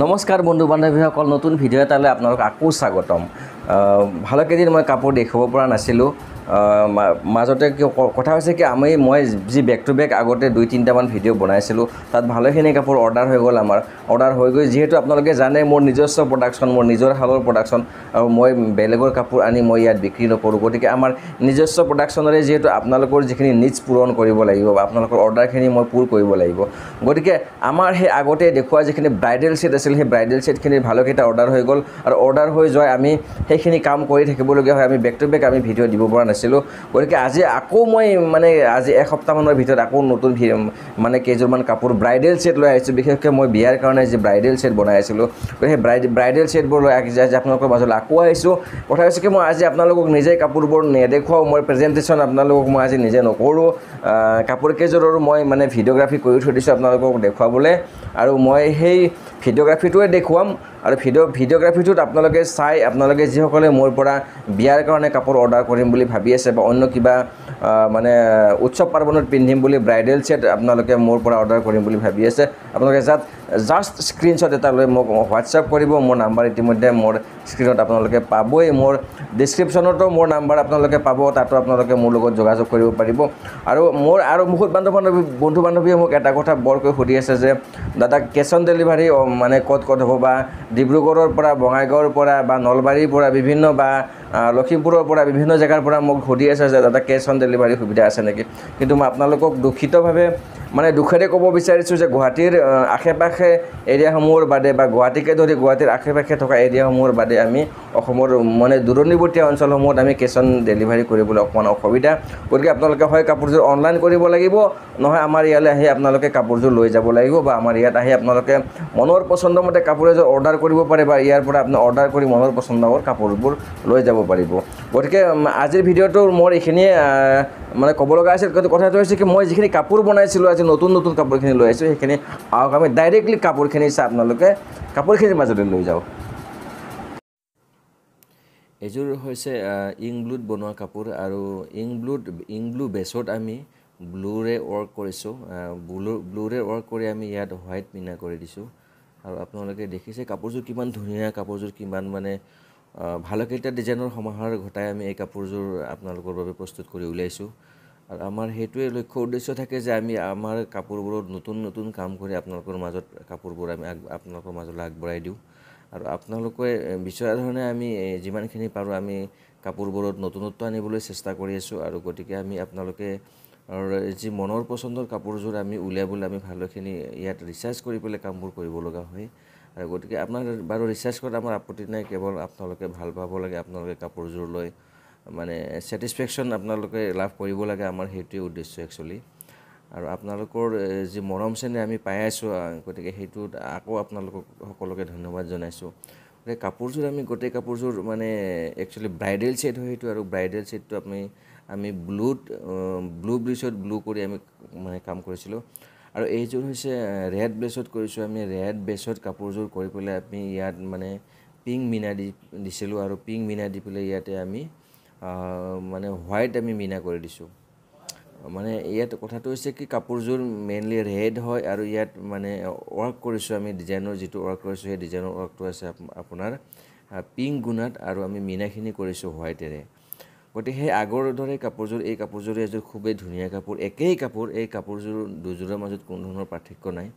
নমস্কাৰ বন্ধু বান্ধৱীসকল, নতুন ভিডিঅ' এটালৈ আপোনালোক আকৌ স্বাগতম। ভালকেইদিন মই কাপোৰ দেখুৱাব পৰা নাছিলোঁ। মাজতে কথা হৈছে কি, মই যি বেক টু বেক আগতে 2-3টামান ভিডিঅ' বনাইছিলোঁ, তাত ভালেখিনি কাপোৰ অৰ্ডাৰ হৈ গ'ল। আমাৰ অৰ্ডাৰ হৈ গৈ, যিহেতু আপোনালোকে জানে মোৰ নিজস্ব প্ৰডাকশ্যন, মোৰ নিজৰ শালৰ প্ৰডাকশ্যন, আৰু মই বেলেগৰ কাপোৰ আনি মই ইয়াত বিক্ৰী নকৰোঁ। গতিকে আমাৰ নিজস্ব প্ৰডাকশ্যনেৰে যিহেতু আপোনালোকৰ যিখিনি নিডছ পূৰণ কৰিব লাগিব বা আপোনালোকৰ অৰ্ডাৰখিনি মই পূৰ কৰিব লাগিব, গতিকে আমাৰ সেই আগতে দেখুওৱা যিখিনি ব্ৰাইডেল ছেট আছিল, সেই ব্ৰাইডেল ছেটখিনিৰ ভালকেইটা অৰ্ডাৰ হৈ গ'ল। আৰু অৰ্ডাৰ হৈ যোৱাই আমি সেইখিনি কাম কৰি থাকিবলগীয়া হয়, আমি বেক টু বেক আমি ভিডিঅ' দিব পৰা নাছিলোঁ। গতিকে আজি আকৌ মই মানে আজি এসপ্তাহমানৰ ভিতৰত আকৌ নতুন মানে কেইযোৰমান কাপোৰ ব্ৰাইডেল ছেট লৈ আহিছোঁ। বিশেষকৈ মই বিয়াৰ কাৰণে যি ব্ৰাইডেল ছেট বনাই আছিলোঁ, গতিকে সেই ব্ৰাইডেল ছেটবোৰ লৈ আজি আপোনালোকৰ মাজলৈ আকৌ আহিছোঁ। কথা হৈছে কি, মই আজি আপোনালোকক নিজে কাপোৰবোৰ নেদেখুৱাওঁ, মই প্ৰেজেণ্টেশ্যন আপোনালোকক মই আজি নিজে নকৰোঁ। কাপোৰ কেইযোৰৰো মই মানে ভিডিঅ'গ্ৰাফী কৰি থৈ দিছোঁ আপোনালোকক দেখুৱাবলৈ, আৰু মই সেই ভিডিঅ'গ্ৰাফীটোৱে দেখুৱাম। আৰু ভিডিঅ'গ্ৰাফীটোত আপোনালোকে চাই, আপোনালোকে যিসকলে মোৰ পৰা বিয়াৰ কাৰণে কাপোৰ অৰ্ডাৰ কৰিম বুলি ভাবি আছে বা অন্য কিবা মানে উৎসৱ পাৰ্বণত পিন্ধিম বুলি ব্ৰাইডেল ছেট আপোনালোকে মোৰ পৰা অৰ্ডাৰ কৰিম বুলি ভাবি আছে, আপোনালোকে জাষ্ট স্ক্ৰীনশ্বট এটা লৈ মোক হোৱাটছএপ কৰিব। মোৰ নাম্বাৰ ইতিমধ্যে মোৰ স্ক্ৰীণত আপোনালোকে পাবই, মোৰ ডিছক্ৰিপশ্যনতো মোৰ নাম্বাৰ আপোনালোকে পাব, তাতো আপোনালোকে মোৰ লগত যোগাযোগ কৰিব পাৰিব। আৰু মোৰ আৰু বহুত বন্ধু বান্ধৱীয়ে মোক এটা কথা বৰকৈ সুধি আছে যে দাদা কেছ অন ডেলিভাৰী মানে ক'ত ক'ত হ'ব, বা ডিব্ৰুগড়ৰ পৰা, বঙাইগাঁৱৰ পৰা বা নলবাৰীৰ পৰা বিভিন্ন বা লখিমপুৰৰ পৰা বিভিন্ন জেগাৰ পৰা মোক সুধি আছে যে দাদা কেছ অন ডেলিভাৰী সুবিধা আছে নেকি। কিন্তু মই আপোনালোকক দুখিতভাৱে মানে দুখেৰে ক'ব বিচাৰিছোঁ যে গুৱাহাটীৰ আশে পাশে এৰিয়াসমূহৰ বাদে বা গুৱাহাটীকে ধৰি গুৱাহাটীৰ আশে পাশে থকা এৰিয়াসমূহৰ বাদে আমি অসমৰ মানে দূৰণিবটীয়া অঞ্চলসমূহত আমি কেছ অন ডেলিভাৰী কৰিবলৈ অকণমান অসুবিধা। গতিকে আপোনালোকে হয় কাপোৰযোৰ অনলাইন কৰিব লাগিব, নহয় আমাৰ ইয়ালৈ আহি আপোনালোকে কাপোৰযোৰ লৈ যাব লাগিব, বা আমাৰ ইয়াত আহি আপোনালোকে মনৰ পচন্দমতে কাপোৰ এযোৰ অৰ্ডাৰ কৰিব পাৰে, বা ইয়াৰ পৰা আপুনি অৰ্ডাৰ কৰি মনৰ পচন্দৰ কাপোৰবোৰ লৈ যাব পাৰিব। গতিকে আজিৰ ভিডিঅ'টো মোৰ এইখিনিয়ে মানে ক'ব লগা আছিল। কিন্তু কথাটো হৈছে কি, মই যিখিনি কাপোৰ বনাইছিলোঁ আজি নতুন নতুন কাপোৰখিনি লৈ আহিছোঁ, সেইখিনি আহক আমি ডাইৰেক্টলি কাপোৰখিনি চাই আপোনালোকে কাপোৰখিনিৰ মাজতে লৈ যাওঁ। এইযোৰ হৈছে ইং ব্লুত বনোৱা কাপোৰ, আৰু ইং ব্লু বেছত আমি ব্লুৰে ৱৰ্ক কৰিছোঁ। ব্লুৰে ৱৰ্ক কৰি আমি ইয়াত হোৱাইট মিনা কৰি দিছোঁ। আৰু আপোনালোকে দেখিছে কাপোৰযোৰ কিমান ধুনীয়া, কাপোৰযোৰ কিমান মানে ভালকেইটা ডিজাইনৰ সমাহাৰ ঘটাই আমি এই কাপোৰযোৰ আপোনালোকৰ বাবে প্ৰস্তুত কৰি উলিয়াইছোঁ। আৰু আমাৰ সেইটোৱে লক্ষ্য উদ্দেশ্য থাকে যে আমি আমাৰ কাপোৰবোৰত নতুন নতুন কাম কৰি আপোনালোকৰ মাজত কাপোৰবোৰ আমি আপোনালোকৰ মাজলৈ আগবঢ়াই দিওঁ। আৰু আপোনালোকে বিচৰা ধৰণে আমি যিমানখিনি পাৰোঁ আমি কাপোৰবোৰত নতুনত্ব আনিবলৈ চেষ্টা কৰি আছোঁ। আৰু গতিকে আমি আপোনালোকে যি মনৰ পচন্দৰ কাপোৰযোৰ আমি উলিয়াবলৈ আমি ভালেখিনি ইয়াত ৰিচাৰ্চ কৰি পেলাই কামবোৰ কৰিব লগা হয়। আৰু গতিকে আপোনাৰ বাৰু ৰিচাৰ্চ কৰাত আমাৰ আপত্তি নাই, কেৱল আপোনালোকে ভাল পাব লাগে, আপোনালোকে কাপোৰযোৰ লৈ মানে ছেটিছফেকশ্যন আপোনালোকে লাভ কৰিব লাগে, আমাৰ সেইটোৱে উদ্দেশ্য একচুৱেলি। আৰু আপোনালোকৰ যি মৰম চেনেহ আমি পাই আছোঁ, গতিকে সেইটোত আকৌ আপোনালোকক সকলোকে ধন্যবাদ জনাইছোঁ। গতিকে কাপোৰযোৰ আমি গোটেই কাপোৰযোৰ মানে একচুৱেলি ব্ৰাইডেল ছেট হয় সেইটো, আৰু ব্ৰাইডেল ছেটটো আমি ব্লু ব্লিচত ব্লু কৰি আমি মানে কাম কৰিছিলোঁ। আৰু এইযোৰ হৈছে ৰেড বেছত কৰিছোঁ আমি। ৰেড বেছত কাপোৰযোৰ কৰি পেলাই আমি ইয়াত মানে পিংক মিনা দি দিছিলোঁ, আৰু পিংক মিনা দি পেলাই ইয়াতে আমি মানে হোৱাইট আমি মিনা কৰি দিছোঁ। মানে ইয়াত কথাটো হৈছে কি, কাপোৰযোৰ মেইনলি ৰেড হয়, আৰু ইয়াত মানে ৱৰ্ক কৰিছোঁ আমি, ডিজাইনৰ যিটো ৱৰ্ক কৰিছোঁ সেই ডিজাইনৰ ৱৰ্কটো আছে আপোনাৰ পিংক গুণাত, আৰু আমি মিনাখিনি কৰিছোঁ হোৱাইটেৰে। গতিকে সেই আগৰ দৰে কাপোৰযোৰ, এই কাপোৰযোৰ এযোৰ খুবেই ধুনীয়া কাপোৰ, একেই কাপোৰ, এই কাপোৰযোৰ দুযোৰৰ মাজত কোনো ধৰণৰ পাৰ্থক্য নাই।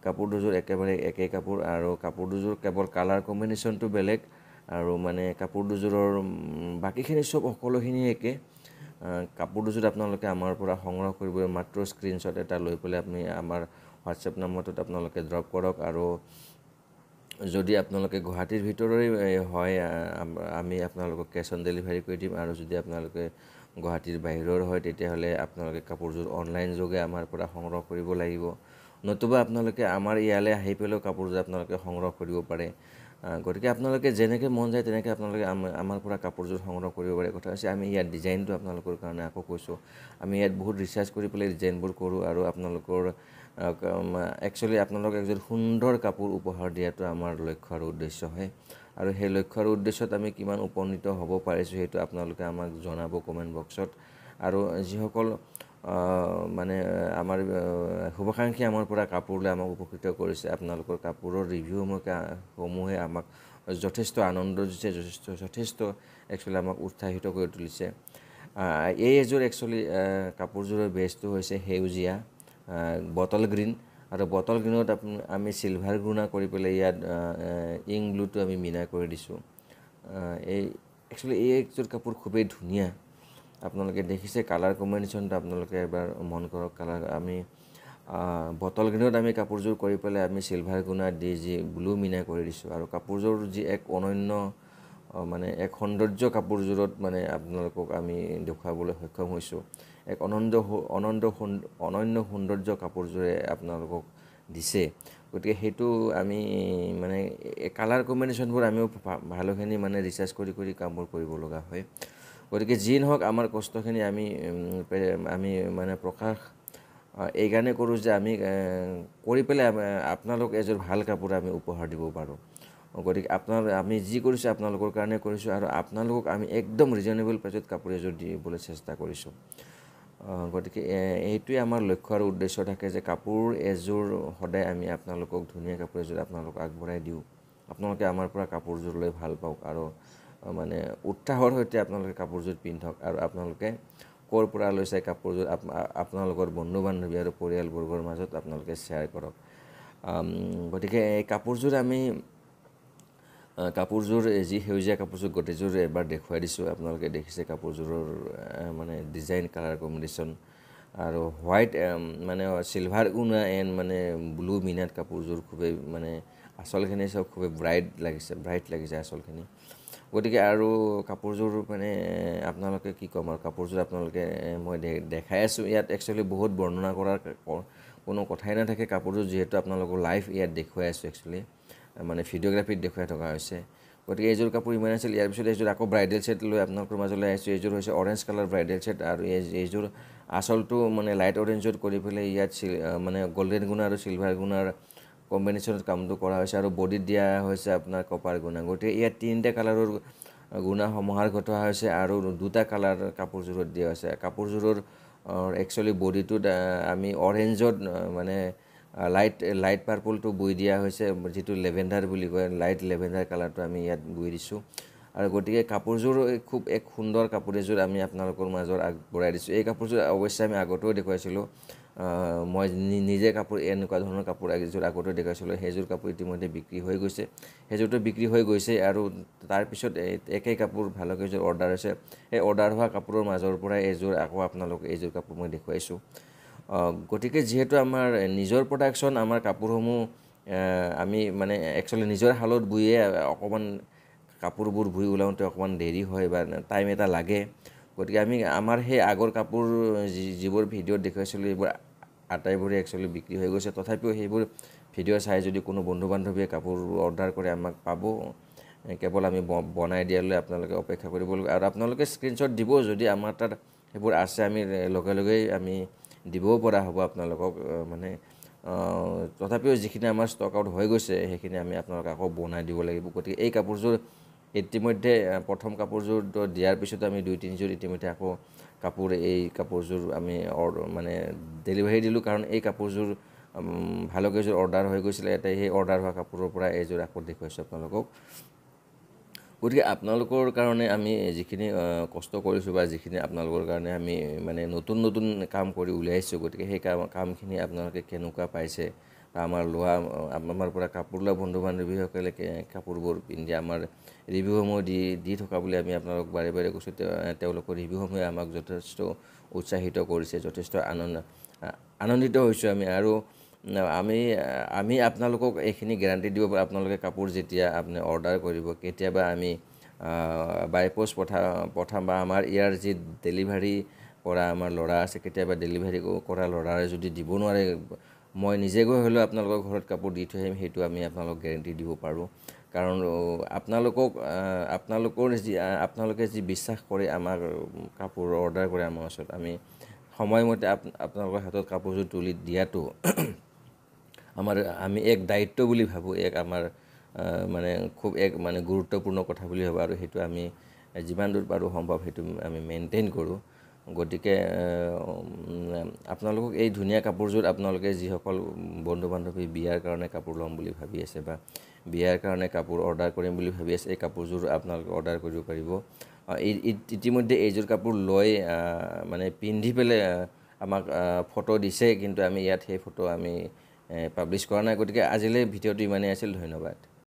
কাপোৰ দুযোৰ একেবাৰে একেই কাপোৰ, আৰু কাপোৰ দুযোৰ কেৱল কালাৰ কম্বিনেশ্যনটো বেলেগ, আৰু মানে কাপোৰ দুযোৰৰ বাকীখিনি চব সকলোখিনি একে। কাপোৰ দুযোৰ আপোনালোকে আমাৰ পৰা সংগ্ৰহ কৰিবলৈ মাত্ৰ স্ক্ৰীনশ্বট এটা লৈ পেলাই আপুনি আমাৰ হোৱাটছএপ নম্বৰটোত আপোনালোকে ড্ৰপ কৰক। আৰু যদি আপোনালোকে গুৱাহাটীৰ ভিতৰৰে হয়, আমি আপোনালোকক কেছ অন ডেলিভাৰী কৰি দিম। আৰু যদি আপোনালোকে গুৱাহাটীৰ বাহিৰৰ হয়, তেতিয়াহ'লে আপোনালোকে কাপোৰযোৰ অনলাইন যোগে আমাৰ পৰা সংগ্ৰহ কৰিব লাগিব, নতুবা আপোনালোকে আমাৰ ইয়ালৈ আহি পেলাইও কাপোৰযোৰ আপোনালোকে সংগ্ৰহ কৰিব পাৰে। গতিকে আপোনালোকে যেনেকৈ মন যায় তেনেকৈ আপোনালোকে আমাৰ পৰা কাপোৰযোৰ সংগ্ৰহ কৰিব পাৰে। কথা হৈছে আমি ইয়াত ডিজাইনটো আপোনালোকৰ কাৰণে আকৌ কৈছোঁ, আমি ইয়াত বহুত ৰিচাৰ্চ কৰি পেলাই ডিজাইনবোৰ কৰোঁ, আৰু আপোনালোকৰ একচুৱেলি আপোনালোকক এযোৰ সুন্দৰ কাপোৰ উপহাৰ দিয়াটো আমাৰ লক্ষ্য আৰু উদ্দেশ্য হয়। আৰু সেই লক্ষ্য আৰু উদ্দেশ্যত আমি কিমান উপনীত হ'ব পাৰিছোঁ সেইটো আপোনালোকে আমাক জনাব কমেণ্ট বক্সত। আৰু যিসকল মানে আমাৰ শুভাকাংক্ষী আমাৰ পৰা কাপোৰ লৈ আমাক উপকৃত কৰিছে। আপোনালোকৰ কাপোৰৰ ৰিভিউসমূহে আমাক যথেষ্ট আনন্দ দিছে, যথেষ্ট একচুৱেলি আমাক উৎসাহিত কৰি তুলিছে। এই এযোৰ একচুৱেলি কাপোৰযোৰৰ বেজটো হৈছে সেউজীয়া বটল গ্ৰীণ, আৰু বটল গ্ৰীণত আমি চিলভাৰ গুণা কৰি পেলাই ইয়াত ইং ব্লুটো আমি মিনা কৰি দিছোঁ। এই একচুৱেলি এই একযোৰ কাপোৰ খুবেই ধুনীয়া, আপোনালোকে দেখিছে কালাৰ কম্বিনেশ্যনটো, আপোনালোকে এবাৰ মন কৰক। কালাৰ আমি বটল গ্ৰীণত আমি কাপোৰযোৰ কৰি পেলাই আমি চিলভাৰ গুণা দি যি ব্লু মিনা কৰি দিছোঁ, আৰু কাপোৰযোৰ যি এক অনন্য মানে এক সৌন্দৰ্য কাপোৰযোৰত মানে আপোনালোকক আমি দেখুৱাবলৈ সক্ষম হৈছোঁ। এক অনন্য সৌন্দৰ্য কাপোৰযোৰে আপোনালোকক দিছে। গতিকে সেইটো আমি মানে কালাৰ কম্বিনেশ্যনবোৰ আমিও ভালেখিনি মানে ৰিচাৰ্চ কৰি কৰি কামবোৰ কৰিব লগা হয়। গতিকে যি নহওক আমাৰ কষ্টখিনি আমি আমি মানে প্ৰকাশ এইকাৰণে কৰোঁ যে আমি কৰি পেলাই আপোনালোক এযোৰ ভাল কাপোৰ আমি উপহাৰ দিব পাৰোঁ। গতিকে আমি যি কৰিছোঁ আপোনালোকৰ কাৰণে কৰিছোঁ, আৰু আপোনালোকক আমি একদম ৰিজনেবল প্ৰাইজত কাপোৰ এযোৰ দিবলৈ চেষ্টা কৰিছোঁ। গতিকে এইটোৱে আমাৰ লক্ষ্য আৰু উদ্দেশ্য থাকে যে কাপোৰ এযোৰ সদায় আমি আপোনালোকক ধুনীয়া কাপোৰ এযোৰ আপোনালোকক আগবঢ়াই দিওঁ। আপোনালোকে আমাৰ পৰা কাপোৰযোৰ লৈ ভাল পাওক আৰু মানে উৎসাহৰ সৈতে আপোনালোকে কাপোৰযোৰ পিন্ধক, আৰু আপোনালোকে ক'ৰ পৰা লৈছে কাপোৰযোৰ আপোনালোকৰ বন্ধু বান্ধৱী আৰু পৰিয়ালবৰ্গৰ মাজত আপোনালোকে শ্বেয়াৰ কৰক। গতিকে এই কাপোৰযোৰ আমি কাপোৰযোৰ যি সেউজীয়া কাপোৰযোৰ গোটেইযোৰ এবাৰ দেখুৱাই দিছোঁ, আপোনালোকে দেখিছে কাপোৰযোৰৰ মানে ডিজাইন, কালাৰ কম্বিনেশ্যন, আৰু হোৱাইট মানে চিলভাৰ গুণা এণ্ড মানে ব্লু মিনাত কাপোৰযোৰ খুবেই মানে আচলখিনি চব খুবেই ব্ৰাইট লাগিছে আচলখিনি। গতিকে আৰু কাপোৰযোৰ মানে আপোনালোকে কি ক'ম আৰু কাপোৰযোৰ আপোনালোকে মই দেখাই আছোঁ। ইয়াত একচুৱেলি বহুত বৰ্ণনা কৰাৰ কোনো কথাই নাথাকে, কাপোৰযোৰ যিহেতু আপোনালোকৰ লাইভ ইয়াত দেখুৱাই আছোঁ, একচুৱেলি মানে ভিডিঅ'গ্ৰাফীত দেখুৱাই থকা হৈছে। গতিকে এইযোৰ কাপোৰ ইমান আছিল। ইয়াৰ পিছত এইযোৰ আকৌ ব্ৰাইডেল ছেট লৈ আপোনালোকৰ মাজলৈ আহিছোঁ। এইযোৰ হৈছে অৰেঞ্জ কালাৰ ব্ৰাইডেল ছেট, আৰু এইযোৰ আচলটো মানে লাইট অৰেঞ্জত কৰি পেলাই ইয়াত মানে গল্ডেন গুণা আৰু চিলভাৰ গুণাৰ কম্বিনেশ্যনত কামটো কৰা হৈছে, আৰু বডিত দিয়া হৈছে আপোনাৰ কপাৰ গুণা। গতিকে ইয়াত তিনিটা কালাৰৰ গুণা সমাহাৰ ঘটোৱা হৈছে আৰু দুটা কালাৰ কাপোৰযোৰত দিয়া হৈছে। কাপোৰযোৰৰ একচুৱেলি বডিটোত আমি অৰেঞ্জত মানে লাইট পাৰ্পলটো বৈ দিয়া হৈছে, যিটো লেভেণ্ডাৰ বুলি কয়, লাইট লেভেণ্ডাৰ কালাৰটো আমি ইয়াত বৈ দিছোঁ। আৰু গতিকে কাপোৰযোৰ খুব এক সুন্দৰ কাপোৰ এযোৰ আমি আপোনালোকৰ মাজত আগবঢ়াই দিছোঁ। এই কাপোৰযোৰ অৱশ্যে আমি আগতেও দেখুৱাইছিলোঁ, মই নিজে কাপোৰ এনেকুৱা ধৰণৰ কাপোৰ এযোৰ আগতেও দেখুৱাইছিলোঁ। সেইযোৰ কাপোৰ ইতিমধ্যে বিক্ৰী হৈ গৈছে, সেইযোৰটো বিক্ৰী হৈ গৈছে। আৰু তাৰপিছত একেই কাপোৰ ভালকৈ এযোৰ অৰ্ডাৰ হৈছে, সেই অৰ্ডাৰ হোৱা কাপোৰৰ মাজৰ পৰাই এযোৰ আকৌ আপোনালোক এইযোৰ কাপোৰ মই দেখুৱাইছোঁ। গতিকে যিহেতু আমাৰ নিজৰ প্ৰডাকশ্যন, আমাৰ কাপোৰসমূহ আমি মানে একচুৱেলি নিজৰ শালত বৈয়ে অকণমান কাপোৰবোৰ বৈ ওলাওঁতে অকণমান দেৰি হয় বা টাইম এটা লাগে। গতিকে আমি আমাৰ সেই আগৰ কাপোৰ যিবোৰ ভিডিঅ'ত দেখুৱাইছিলোঁ সেইবোৰ আটাইবোৰে একচুৱেলি বিক্ৰী হৈ গৈছে। তথাপিও সেইবোৰ ভিডিঅ' চাই যদি কোনো বন্ধু বান্ধৱীয়ে কাপোৰ অৰ্ডাৰ কৰে আমাক পাব, কেৱল আমি বনাই দিয়ালৈ আপোনালোকে অপেক্ষা কৰিব লাগিব। আৰু আপোনালোকে স্ক্ৰীনশ্বট দিব, যদি আমাৰ তাত সেইবোৰ আছে আমি লগে লগেই আমি দিবও পৰা হ'ব আপোনালোকক। মানে তথাপিও যিখিনি আমাৰ ষ্টক আউট হৈ গৈছে সেইখিনি আমি আপোনালোকক আকৌ বনাই দিব লাগিব। গতিকে এই কাপোৰযোৰ ইতিমধ্যে প্ৰথম কাপোৰযোৰ দিয়াৰ পিছত আমি 2-3যোৰ ইতিমধ্যে আকৌ কাপোৰ এই কাপোৰযোৰ আমি মানে ডেলিভাৰী দিলোঁ, কাৰণ এই কাপোৰযোৰ ভালকেইযোৰ অৰ্ডাৰ হৈ গৈছিলে। এটা সেই অৰ্ডাৰ হোৱা কাপোৰৰ পৰা এইযোৰ আকৌ দেখুৱাইছোঁ আপোনালোকক। গতিকে আপোনালোকৰ কাৰণে আমি যিখিনি কষ্ট কৰিছোঁ বা যিখিনি আপোনালোকৰ কাৰণে আমি মানে নতুন নতুন কাম কৰি উলিয়াইছোঁ, গতিকে সেই কামখিনি আপোনালোকে কেনেকুৱা পাইছে বা আমাৰ লোৱা আমাৰ পৰা কাপোৰ লোৱা বন্ধু বান্ধৱীসকলে কাপোৰবোৰ পিন্ধি আমাৰ ৰিভিউসমূহ দি থকা বুলি আমি আপোনালোক বাৰে বাৰে কৈছোঁ। তেওঁলোকৰ ৰিভিউসমূহে আমাক যথেষ্ট উৎসাহিত কৰিছে, যথেষ্ট আনন্দিত হৈছোঁ আমি। আৰু আমি আপোনালোকক এইখিনি গেৰাণ্টি দিব পাৰোঁ, আপোনালোকে কাপোৰ যেতিয়া আপুনি অৰ্ডাৰ কৰিব কেতিয়াবা আমি বাই প'ষ্ট পঠাম বা আমাৰ ইয়াৰ যি ডেলিভাৰী কৰা আমাৰ ল'ৰা আছে, কেতিয়াবা ডেলিভাৰী কৰা ল'ৰাই যদি দিব নোৱাৰে মই নিজে গৈ হ'লেও আপোনালোকৰ ঘৰত কাপোৰ দি থৈ আহিম, সেইটো আমি আপোনালোকক গেৰেণ্টি দিব পাৰোঁ। কাৰণ আপোনালোকে যি বিশ্বাস কৰি আমাৰ কাপোৰ অৰ্ডাৰ কৰে আমাৰ ওচৰত, আমি সময়মতে আপোনালোকৰ হাতত কাপোৰযোৰ তুলি দিয়াটো আমি এক দায়িত্ব বুলি ভাবোঁ, এক আমাৰ মানে খুব এক মানে গুৰুত্বপূৰ্ণ কথা বুলি ভাবোঁ। আৰু সেইটো আমি যিমান দূৰ পাৰোঁ সম্ভৱ সেইটো আমি মেইনটেইন কৰোঁ। গতিকে আপোনালোকক এই ধুনীয়া কাপোৰযোৰ, আপোনালোকে যিসকল বন্ধু বান্ধৱী বিয়াৰ কাৰণে কাপোৰ ল'ম বুলি ভাবি আছে বা বিয়াৰ কাৰণে কাপোৰ অৰ্ডাৰ কৰিম বুলি ভাবি আছে, এই কাপোৰযোৰ আপোনালোকে অৰ্ডাৰ কৰিব পাৰিব। ইতিমধ্যে এইযোৰ কাপোৰ লৈ মানে পিন্ধি পেলাই আমাক ফটো দিছে, কিন্তু আমি ইয়াত সেই ফটো আমি পাব্লিছ কৰা নাই। গতিকে আজিলৈ ভিডিঅ'টো ইমানেই আছিল। ধন্যবাদ।